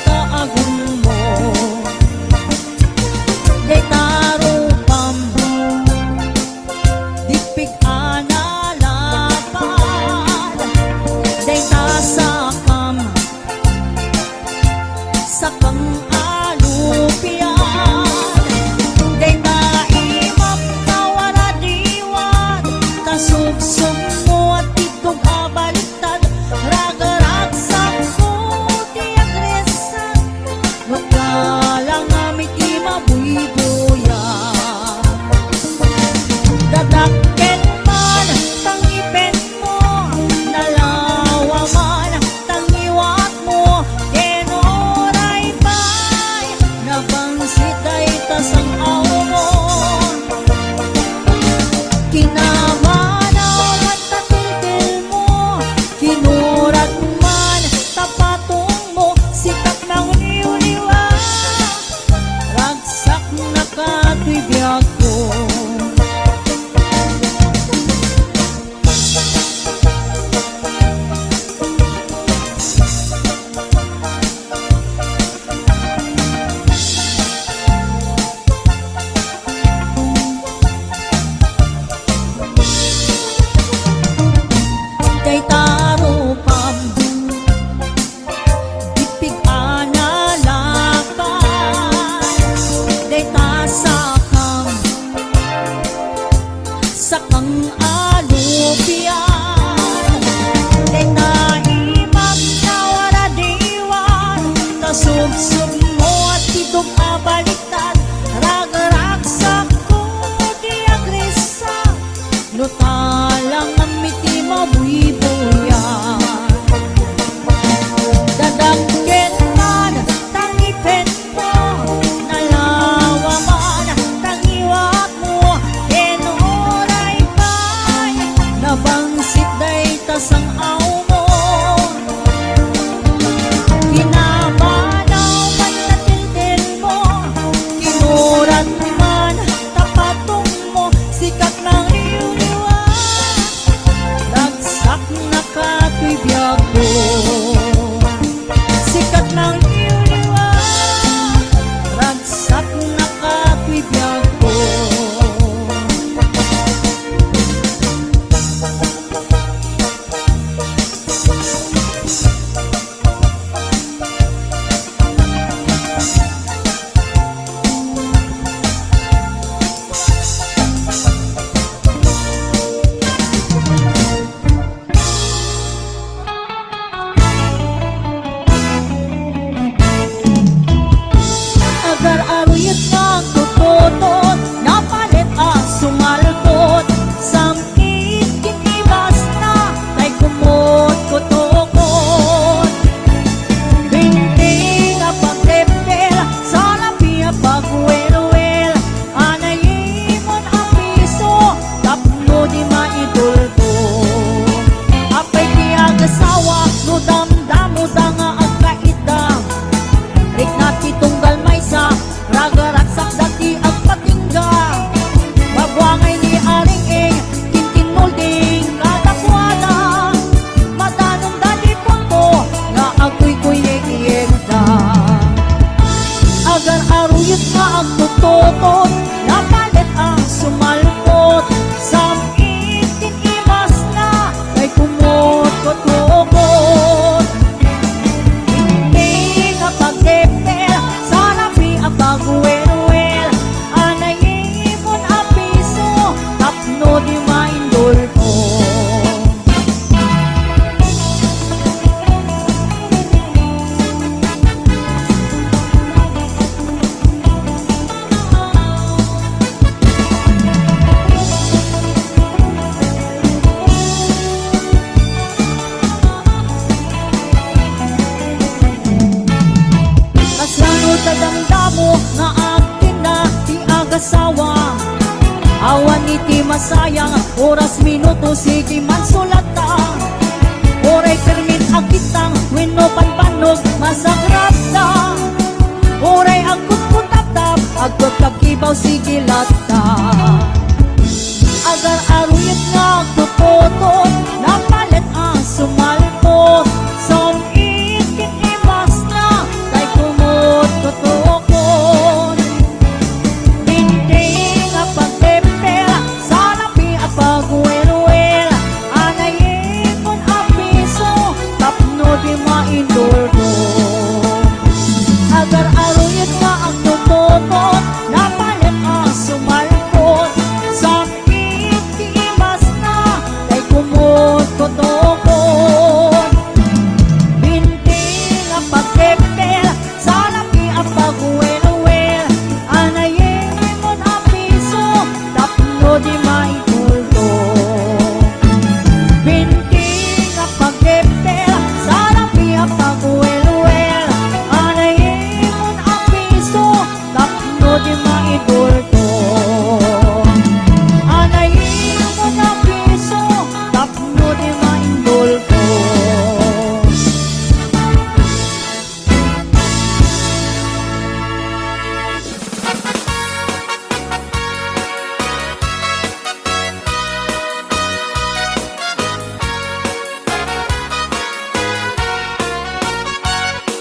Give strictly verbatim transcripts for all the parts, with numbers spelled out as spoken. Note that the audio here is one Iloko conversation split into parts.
ta agummo. Dayta rupam, dippig a nalapad. Dayta sakam, sakang alupian. Dayta imam nga waradiwan, kasubsubmo a tiddog a baliktad. Ragragsakko ti agrisak, no kalangan mi ti mabuybuya. Dadakkel man ta ngipenmo, nalawa man ta ngiwatmo, ken uray pay nabangsit dayta sang-awmo. Kinabanaw man ta tiltilmo, kinurat man ta patongmo, sikat mangliwliwa, ragsaknaka toy biagko. Dayta rupam, dippig a nalapad. Dayta sakam, sakang alupian. Dayta imam nga waradiwan, kasubsubmo a tiddog a baliktad. Ragragsakko ti agrisak, no talangan mi ti mabuybuya. Dadakkel man ta ngipenmo, nalawa man ta ngiwatmo, ken uray pay nabangsit dayta sang-awmo. Kinabanaw man ta tiltilmo, kinurat man ta patongmo, sikat mangliwliwa, ragsaknaka toy biagko. Sikat mangliwliwa, ragsaknaka toy biagko. Agar-aruyot nga agtututod, napalit a sumalpot, sam-it ken ibasna, tay kumot kutukot. Bingting a pagtepel, salapi a pagwelwel, anayimon a piso, tapno di maitulko. Apay ti agasawa, no damdamoda nga agkaitda, rikna ti tunggal maysa, ragaragsakda ti agpatingga. Mabuangay ni Aring Ing, kinkinnulding kadakuada. Madanonda ti punto nga agkuykuy ni iyegda. Agar-aruyot nga agtututod, napalit a sumalpot, sam-it ken ibasna, tay kumot kutukot. Bingting a pagtepel, salapi a pagwelwel, anayimon a piso, tapno di maindulko. Kasla no ta damdamo nga agkinna ti agasawa, awan iti masayang oras, minuto, sige man sulatta. Uray permin a kitang wenno panpannog, masagrapta. Uray agkutkutaptap, agkutkakibaw, sige latta. Agar-aruyot nga agtututod, napalit a sumalpot, sam-it ken ibasna, tay Kepel, salapi a pagwelwel, anayemon a piso, tapno di maitulto. Binti nga pagkepel, salapi a pagwelwel, anayemon a piso, tapno di maitulto. Anayemon a piso, tapno di maitulto.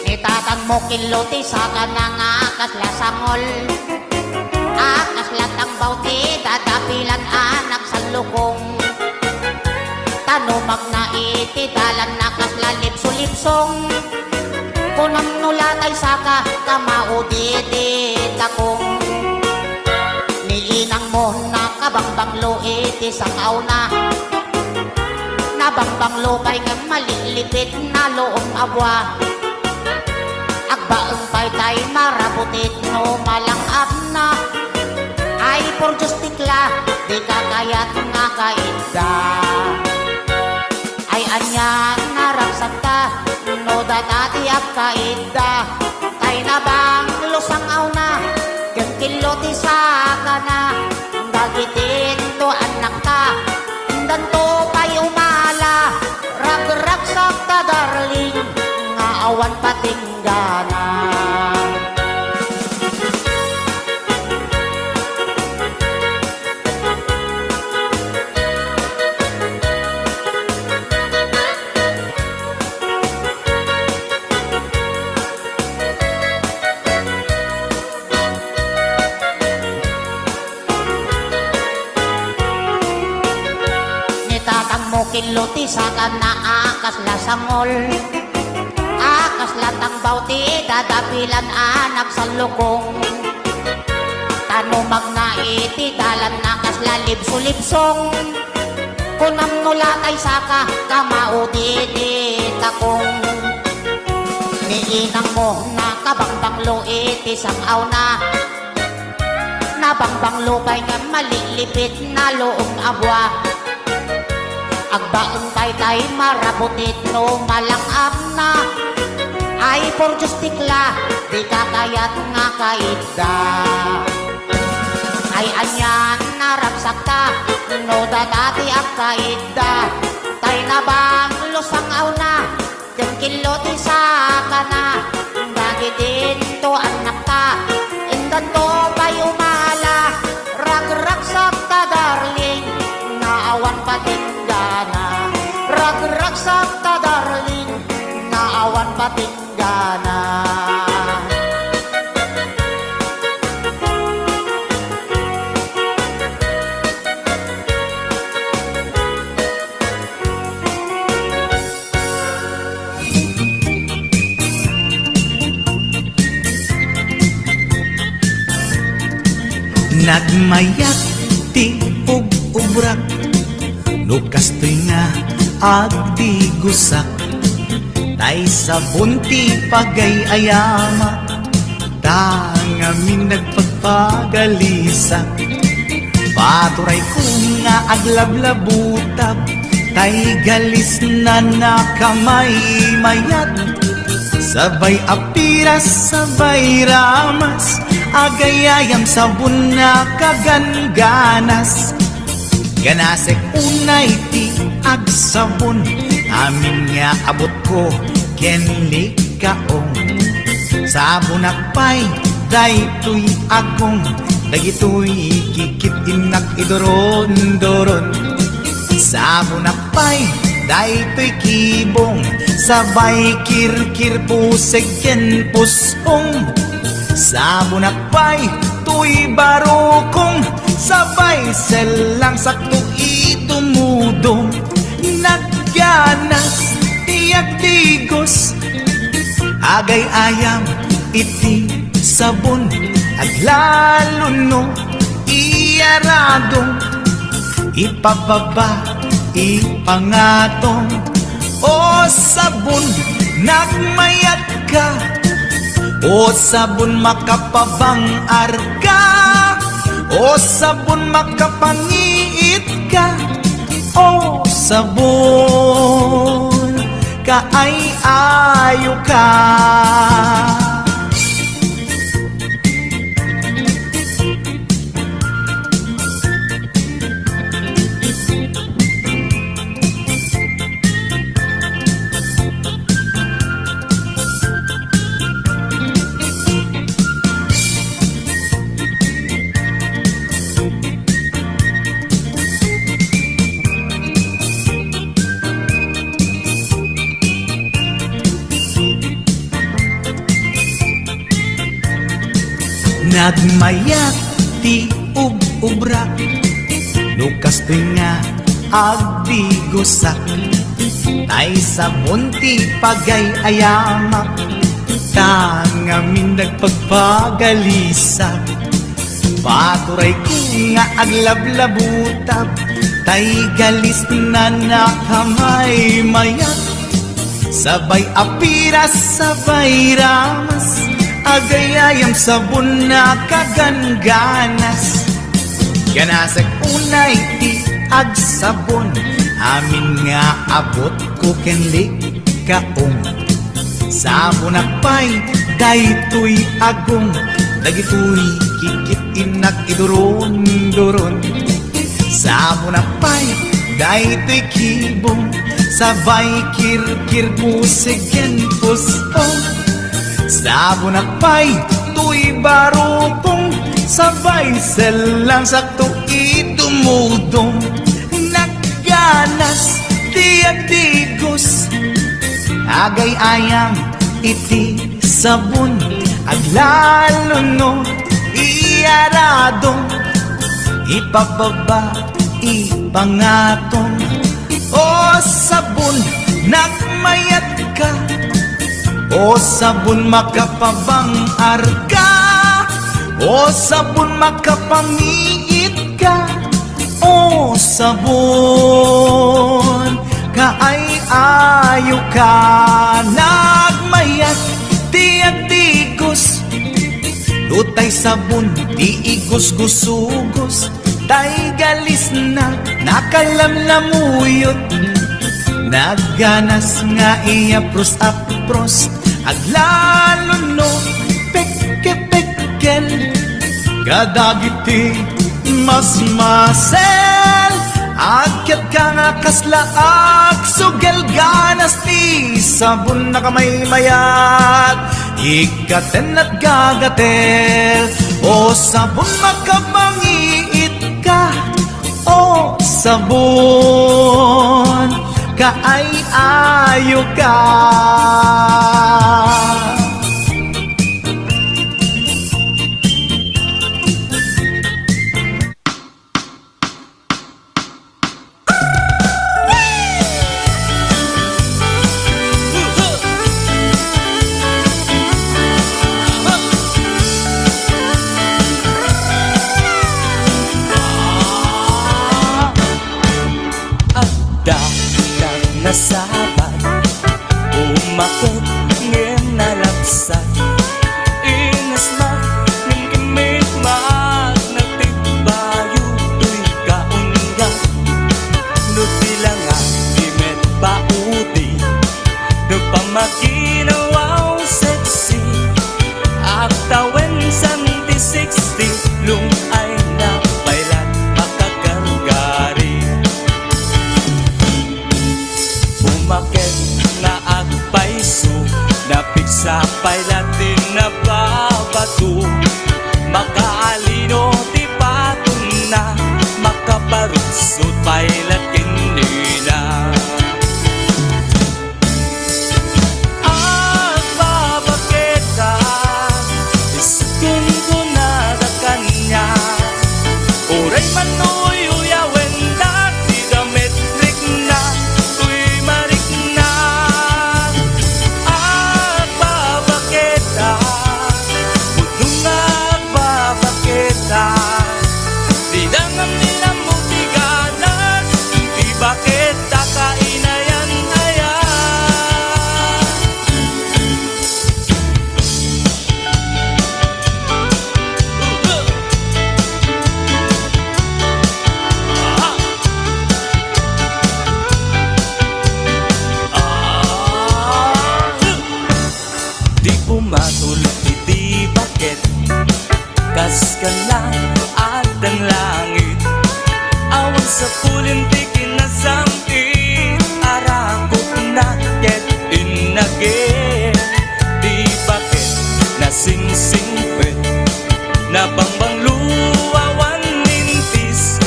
Ni tatangmo kello ti sakana nga kasla sangol, a kasla tangbaw ti dadapilan a nagsallukong. Ta no magna iti dalanna kasla lipsulipsong, kunam no latay saka ta maudi ti takong. Ni inangmo nakabangbanglo iti sang-awna, nabangbanglo pay ngem malilipit na luom a bua. Agbaeng pay tay marabutit no malang-apna. Ay, por Dios, tikla, dika kayat nga kaidda. Ay, ania nga ragsakta no data ti agkaidda. Tay nabanglo sang-awna, ken kello ti sakana. Dagiti ito annakta, danto pay umala. Ragragsakta, darling, nga awan patinggana. Ni tatangmo kello ti sakana a kasla sangol, a kasla tangbaw ti dadapilan a nagsallukong. Ta no magna iti dalanna kasla lipsulipsong, kunam no latay saka ta maudi ti takong. Ni inangmo nakabangbanglo iti sang-awna, nabangbanglo pay ngem malilipit na luom a bua. Agbaeng pay tay marabutit no malang-apna. Ay, por Dios, tikla, dika kayat nga kaidda. Ay, ania nga ragsakta no data ti agkaidda. Tay nabanglo sang-awna, ken kello ti sakana. Dagiti ito annakta, indanto pay umala. Ragragsakta, darling, nga awan patinggana. Ragragsakta, darling, nga awan patinggana. Nagmayat ti ug-ubrak, no kastoy nga agdigosak, tay sabon ti pagay-ayamak. Ta ngamin nagpagpagalisak, paturayko nga aglablabutab, tay galisna nakamaymayat. Sabay apiras, sabay ramas, agayayam sabon nakagangganas. Ganasek unay ti agsabon, amin nga abutko ken likaong. Sabonak pay daytoy agong, dagitoy kikit-innak iduron-duron. Sabonak pay daytoy kibong, sabay kirkir puseg ken pusong. Sabonak pay toy barukong, sabay sellang sakto idumudong. Nagganas ti agdigos, agay-ayam iti sabon, aglalo no iyaradong, ipababa, ipangatong. O sabon, nagmayat ka, O sabon, makapabang-arka. O sabon, makapangiitka. O sabon, kaay-ayoka. Nagmayat ti ub-ubrak, no kastoy nga agdigosak. Tay sabon ti pagay-ayamak, ta ngamin nagpagpagalisak. Paturayko nga aglablabutab, tay galisna nakamaymayat. Sabay a piras, sabay ramas, agayayam sabon, nakagangganas. Ganasek unay ti agsabon, amin nga abutko ken likaom. Sabonak pay daytoy agong, dagitoy kikit-innak iduron-duron. Sabonak pay daytoy kibong, sabay kirkir, musik ken puso. Sabonak pay toy barukong, sabay sellang-sakto idumudong. Nagganas ti agdigos, agay-ayam iti sabon, aglalo no iarado, ipababa, ipangatom. O sabon, nagmayatka. O sabon, makapabang-arka. O sabon, makapangiitka. O sabon, kaay-ayoka. Nagmayat ti agdigos, no tay sabon ti igusgusugos, tay galisna nakalamlamuyot. Nagganas nga iapros-apros, aglalo no pekke-pekkel. Kadagiti masmasel, agyatka nga kasla agsugel. Ganas ti sabon, nakamaymayat, ikkaten, naggagatel. O sabon, makapangiitka. O sabon, kaay-ayoka. Adda nasabat, umaket ngem nalabsat. Inasmak ngem kimmit, maagnak ti bayo toy kaunyak. No di la nga kimet baudi, no pamaginawaw sexy, agtawen santi sixty, lung-ay na paylat makagargari. Umaket nga agpayso, napigsa pay latin na babato. Makaalino ti patonna, makaparugsot pay latin nina. Agbabaketa, isut' kunkunada kaniak. Uray man uyuyawen dagiti dametrikna, toy marikna. Agbabaketa, pudno nga agbabaketa. Dida ngamin ammo ti ganas, Matul iti baket, kas kana addan langit. Awan sapulem ti kinasam-it, arakupna ket innagek. Ti baket nasingsingpet, nabangbanglo awan nintis.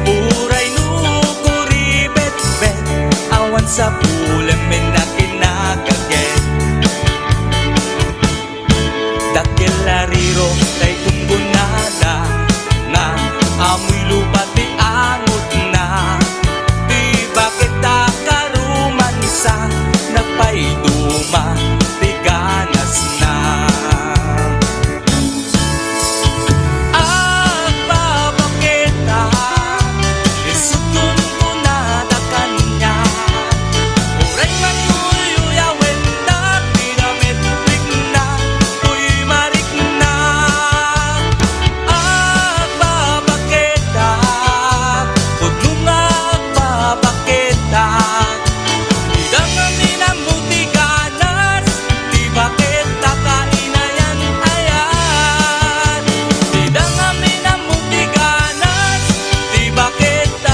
Uray no kuribetbet, awan sapulem a kinagaget. Dakkel a riro tay gunggonada, nga amoy lupa ti angotna. Ti baket a karumansa, nagpaiduma ti ganasna. Agbabaketa, isut' kunkunada kaniak. Uray man uyuyawen ti dametrikna, uy marikna. Agbabaketa, pudno nga agbabaketa. Dida ngamin ammo ti ganas, ti baket a kainayan, ayan. Dida ngamin ammo ti ganas, ti baket a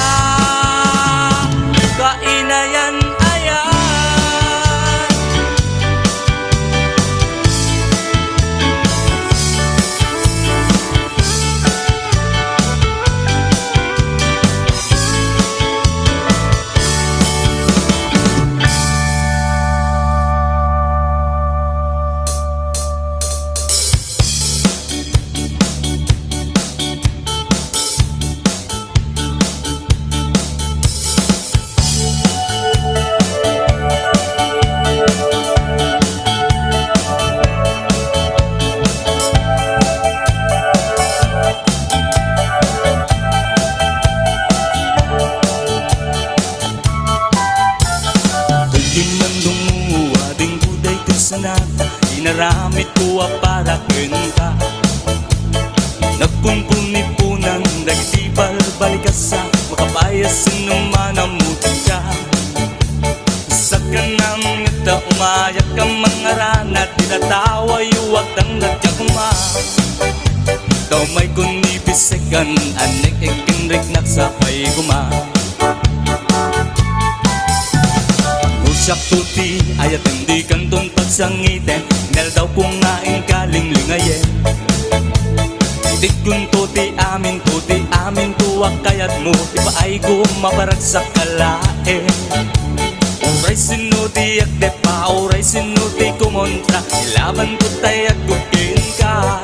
kainayan, ayan. Dagiti mandungo, adingko daytoy sanata, inaramidko a para kenka. Nagpunpuniponan dagiti balbalikasa, makabayas sino man a mutya. Sakkanam ngata umayak a mangarana, ti tatawa yo agtangdat ya koma. Ta umaykon ni bisekan, annek ikkinriknak sapay koma. No siakto ti ayaten, dikanton pagsangiten, inaldawko nga inkalinglingayen. Itedkonto ti aminto, ti aminto a kayatmo, ipaayko maparagsak ka laeng. Uray sino ti agdeppa, uray sino ti kumontra, ilabanko tay agkukkenka.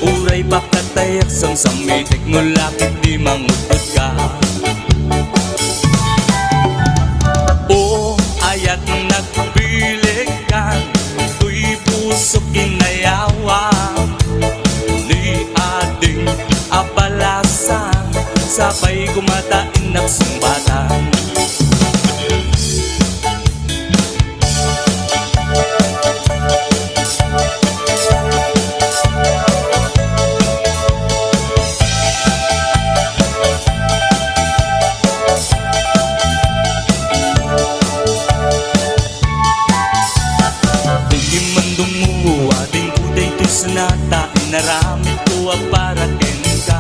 Uray bakkat tay agsamsammitek no lakit ti mangudkodka. O ayat nagbilikkan, toy pusok kinayawam, ni ading a balasang, sapay koma ta innak sungbatan. Dagiti mandungo, adingko daytoy sanata, inaramidko a para kenka.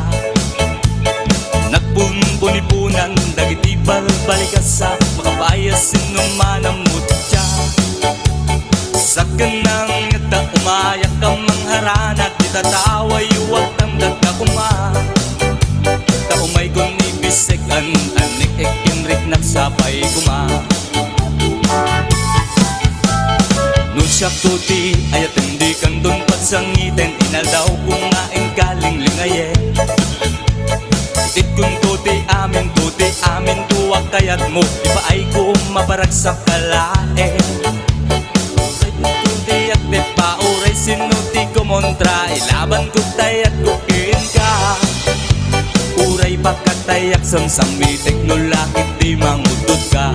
Nagpunpuniponan dagiti balbalikasa, makabayas sino man a mutya. Sakkanam ngata umayak a mangharana, ti tatawa yo agtangdat ka koma. Ta umaykon ni bisekan, annek ikkinriknak sapay koma. No siakto ti ayaten, dikanton pagsangiten, inaldawko nga inkalinglingayen. Itedkonto ti aminto, ti aminto a kayatmo, ipaayko maparagsak ka laeng. Itedkonto ti agdeppa, uray sino ti kumontra, ilabanko tay agkukkenka. Uray bakkat tay agsamsammitek no lakit ti mangudkodka.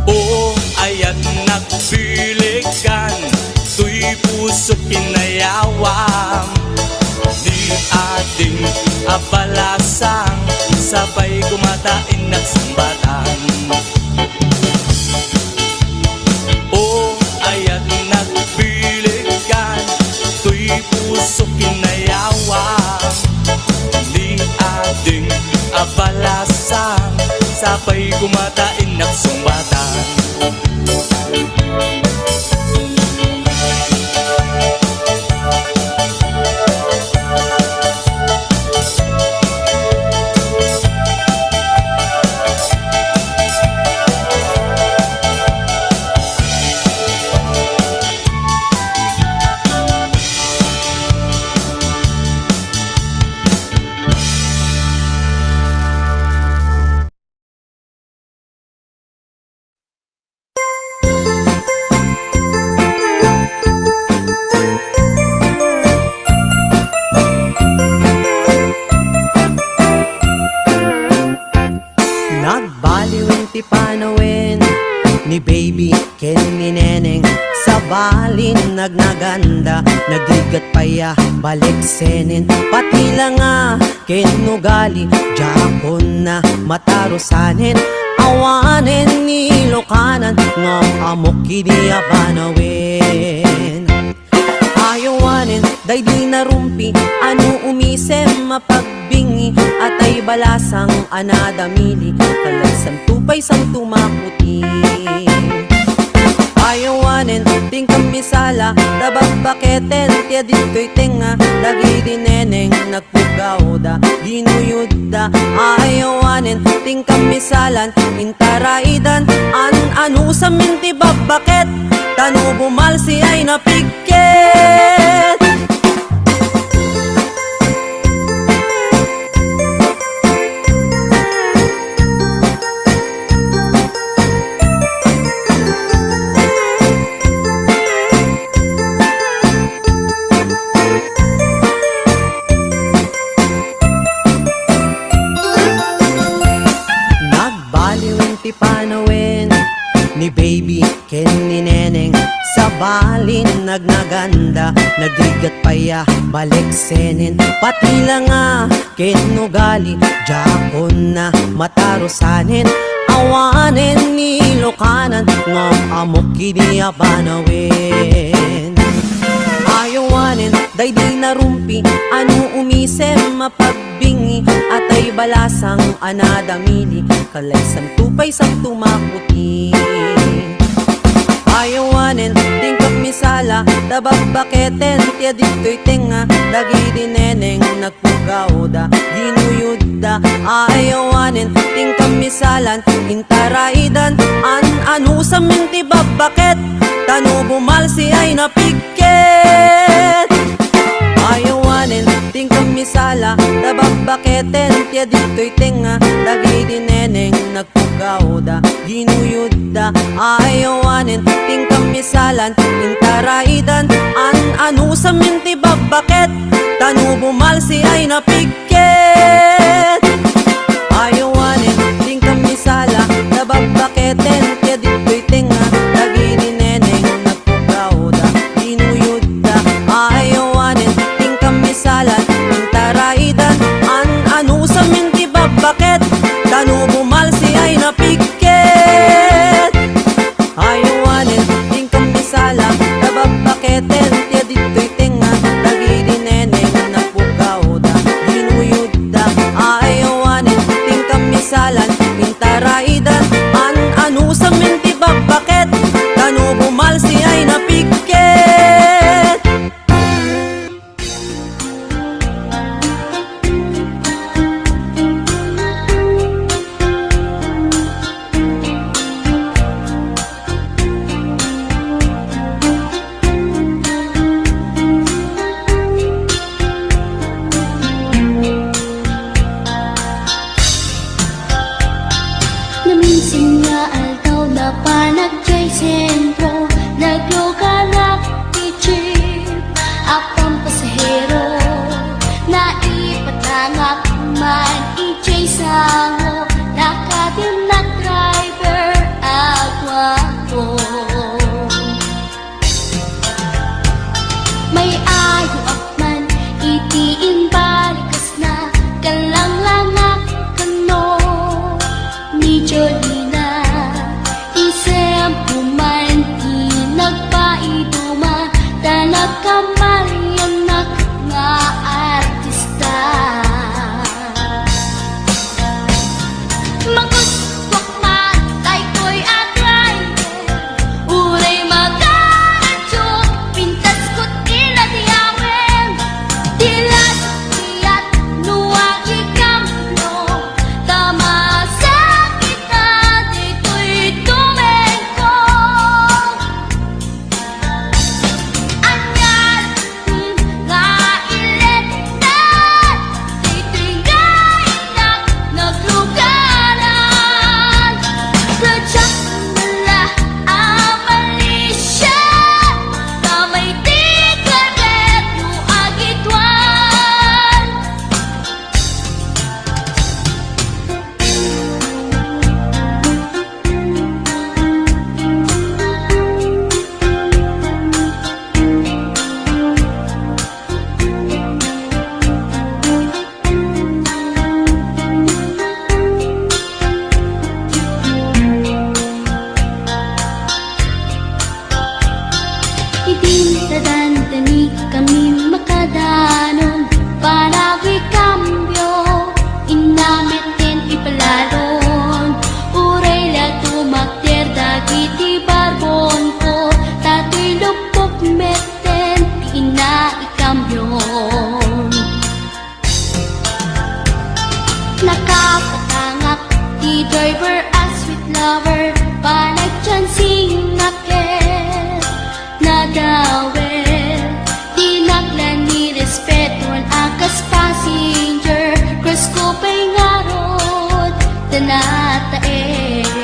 O ayat nagbilikkan, toy pusok kinayawam, ni ading a balasang, sapay koma ta innak sungbatan. O Pay kumata innak sungatan. Nagbaliwen ti panawen ni Baby ken ni Neneng. Sabalin nagnaganda, nagrigat pay a baleksenen. Pati la nga ken ugali, diakon na matarusanen. Awanen ni Ilokanan, ngem ammok idi a panawen. Ayawanen daydi narumpi, ano umisem a pagbingi, atay balasang a nadamili, kalagsanto pay santo maputi. Ayawanen ti inkamisala, ta babbaketen ti aditoy tengnga, dagidi neneng nagpugawda, ginuyodda. Ayawanen ti inkamisalan, intaraidan, an-anusamin ti babbaket, ta no bumalsi ay napigket. Nagbaliwen ti panawen ni Baby ken ni Neneng. Sabalin nagnaganda, nagrigat pay a baleksenen. Pati la nga ken ugali, diakon na matarusanen. Awanen ni Ilokanan, ngem ammok idi a panawen. Ayawanen daydi narumpi, ano umisem a pagbingi, atay balasang a nadamili, kalagsanto pay santo maputi. Ayawanen ti inkamisala, ta babbaketen ti aditoy tengnga, dagidi neneng nagpugawda, ginuyodda. Ayawanen ti inkamisalan, intaraidan, an-anusamin ti babbaket, ta no bumalsi ay napigket. Ayawanen ti inkamisala, ta babbaketen ti aditoy tengnga, dagidi neneng nagpugawda, ginuyodda. Ayawanen ti inkamisalan, intaraidan, an-anusamin ti babbaket, ta no bumalsi ay napigket. Ayawanen ti inkamisala, ta babbaketen ti aditoy tengnga, dagidi neneng nagpugawda, ginuyodda. Ayawanen ti inkamisalan, intaraidan, an-anusamin ti babbaket, ta no bumalsi ay napigket. Ayawanen ti inkamisala, ta babbaketen ti aditoy tengnga, dagidi neneng nagpugawda, ginuyodda. Idin ta dandani kami makadanon, panagikambio, inna met ken ipalalo. Uray la tumakder dagiti barbonko, ta toy lupok met ken ti inna ikambio. Nakapatangak ti driver a sweet lover, panagchancing a ket nadawel. Dinak la ni respetuan a kas passenger, cruise ko pay ngarud ta nataeng.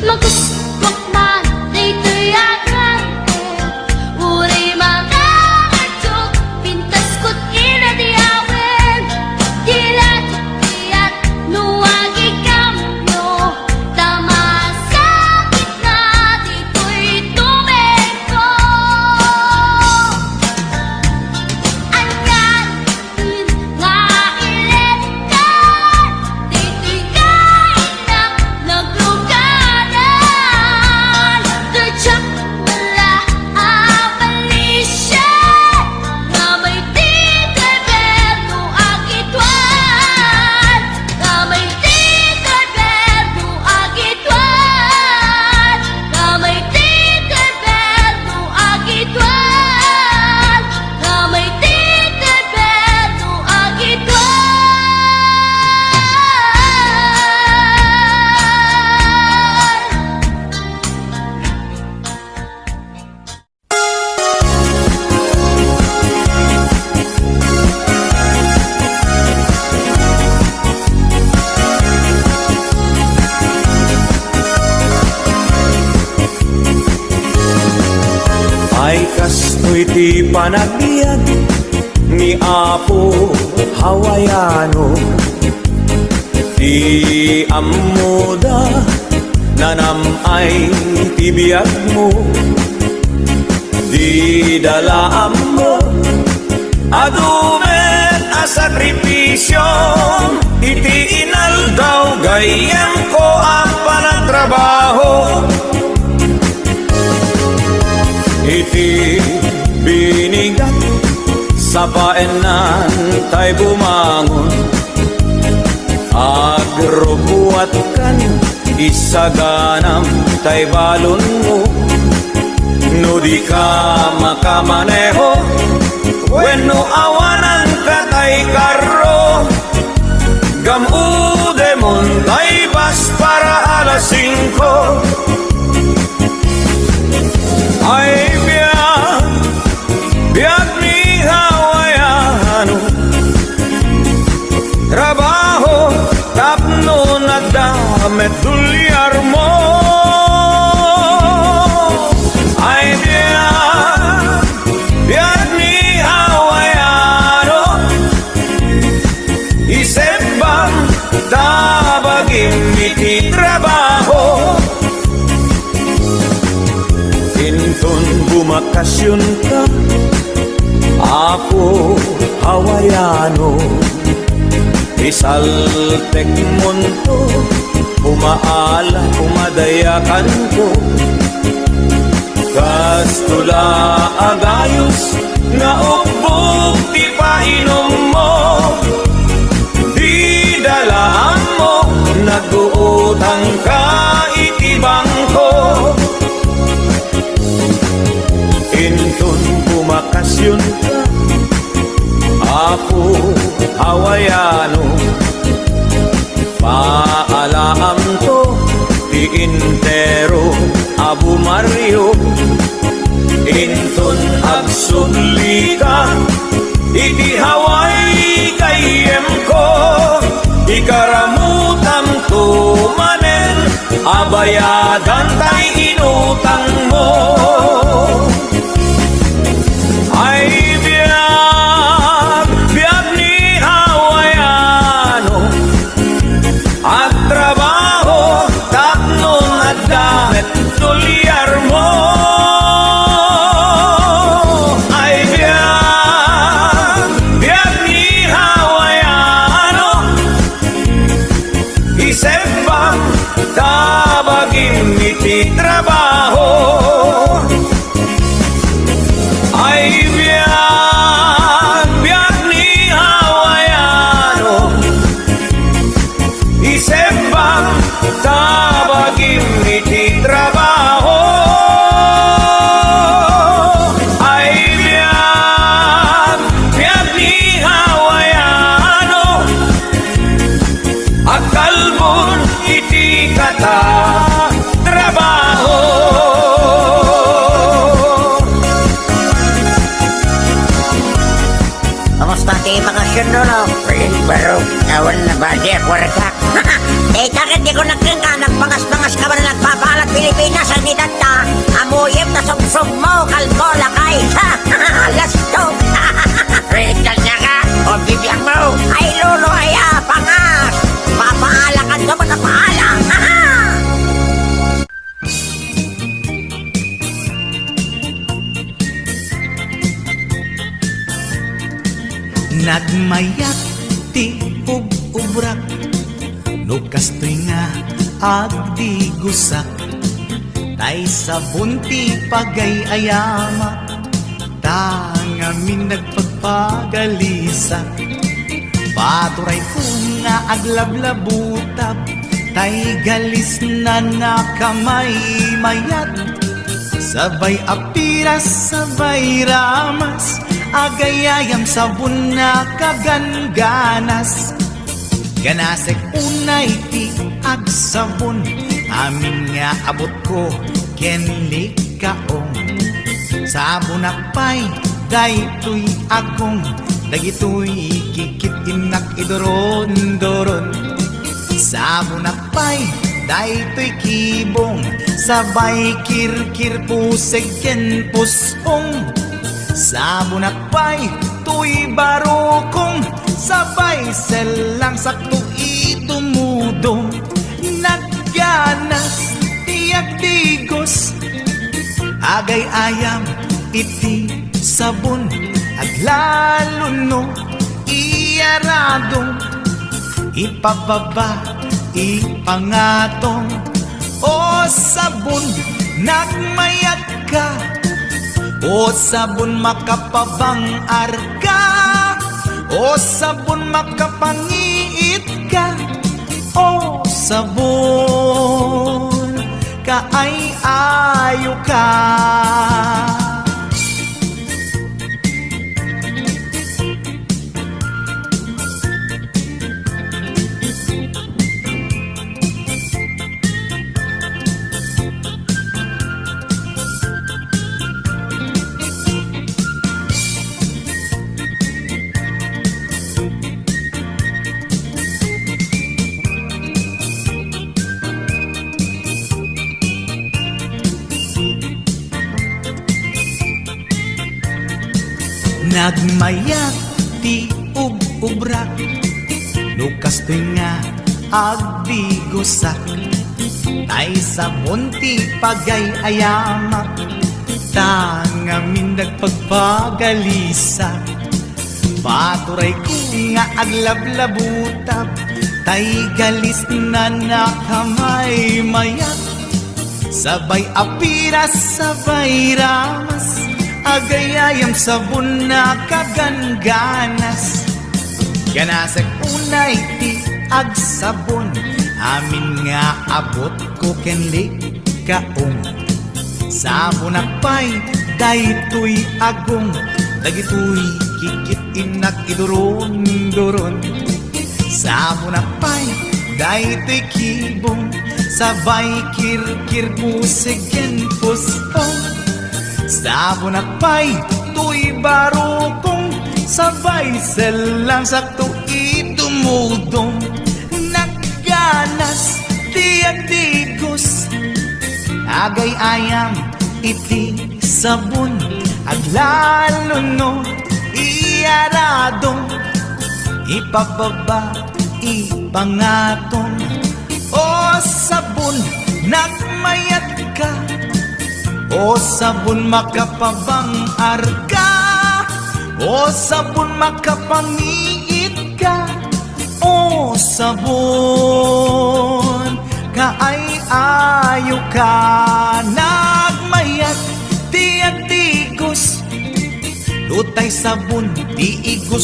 Magustuak man daytoy a driver, uray makaradyok, pintas ket inadiawen. Dila diak no agikambio, ta masakit na ditoy tumengko. Ania nga iletan ditoy kaina naglugadan, diak la a balisian, nga may ti driver no agituan, nga may ti driver no agituan, nga may ti driver no agituan, nga may ti driver no agituan. Ay, kastoy ti panagbiag ni Apo Hawaiano. Ti ammoda, nanam-ay ti biagmo. Dida la ammo, adu met a sakripisio. Iti inaldaw gayyemko a panagtrabaho, iti binigat, sapaennan tay bumangon. Agrubuatkan, isaganam tay balonmo. No dika makamaneho wenno awananka tay karro, gam-udemon tay bus para alas singko. Ay, biag, biag ni Hawaiano, trabaho tapno nadda met dolyarmo. Ay, biag, biag ni Hawaiano, isebbam ta bagim iti trabaho. Inton bumakasionka, Apo Hawaiano, isaltekmonto, umaala, umadayakanko. Kastoy la a gayos nga ubbog ti painummo. Dida la ammo, nag-uutangka iti bangko. Inton bumakasionka, Apo Hawaiano, paalaamto ti entero a bumario. Inton agsublika iti Hawaii gayyemko, ikaramutamto manen a bayadan tay inutangmo. Ay, biag, biag ni Hawaiano, agtrabaho tapno adda met dolyarmo. Ay, biag, biag ni Hawaiano, isebbam ta bagim iti trabaho. Ay biag, biag ni Hawaiano, isembang ta bagim iti trabaho. Ay biag, biag ni Hawaiano, agkalbon iti kata trabaho. Kamusta ti bakasyon, Lolo? Ay, baro, awan na ba di ako rasak? Eh, bakit di ko nagkengka, nagpangas-pangas ka ba na nagpapaalat Pilipinas, ang edad ta, amuyem ta sumsum mo, kalbo, lakay. Lastog. Ay, kanya ka, o bibiyak mo. Ay, Lolo, ay, ah, pangas. Papaalakan ka ba na paala? Nagmayat ti ub-ubrak, no kastoy nga agdigusak, tay sabon ti pagay-ayamak, ta ngamin nagpagpagalisak. Paturayko nga aglablabutab, tay galisnan a kamay mayat. Sabay a piras, sabay ramas, agayayam sabon a kagangganas. Ganasek unay ti agsabon, amin nga abutko ken likaom. Sabonak pay daytoy agong, dagitoy kikit-innak iduron-duron. Sabonak pay daytoy kibong, sabay kirkir, puseg ken puspong. Sabonak pay toy barukong, sabay sellang sakto idumudong. Nagganas ti agdigos, agay-ayam iti sabon, aglalo no iyaradong, ipababa, ipangatong. O sabon, nagmayat ka. O sabon, makapabang-ar ka. O sabon, makapangiit ka. O sabon, kaay-ayo ka. Nagmayat ti ub-ubrak, no kastoy nga agdigusak, tay sabon ti pagay-ayamak, ta ngamin nagpagpagalisak. Paturayko nga aglablabutab, tay galisnan a kamay mayat. Sabay a piras, sabay ramas, agayayam sabon a kagangganas. Ganasek unay ti agsabon, amin nga abutko ken likaom. Sabonak pay daytoy agong, dagitoy kikit-innak iduron-duron. Sabonak pay daytoy kibong, sabay kirkir, puseg ken puspong. Sabonak pay toy barukong, sabay sellang sakto idumudong. Nagganas ti agdigos, agay-ayam iti sabon, aglalo no iyaradong, ipababa, ipangatong. O sabon, nagmayat ka. O sabon, makapabang-ar ka. O sabon, makapangiit ka. O sabon, kaay-ayo Kanag mayat ti agtigus, tutay sabon ti igus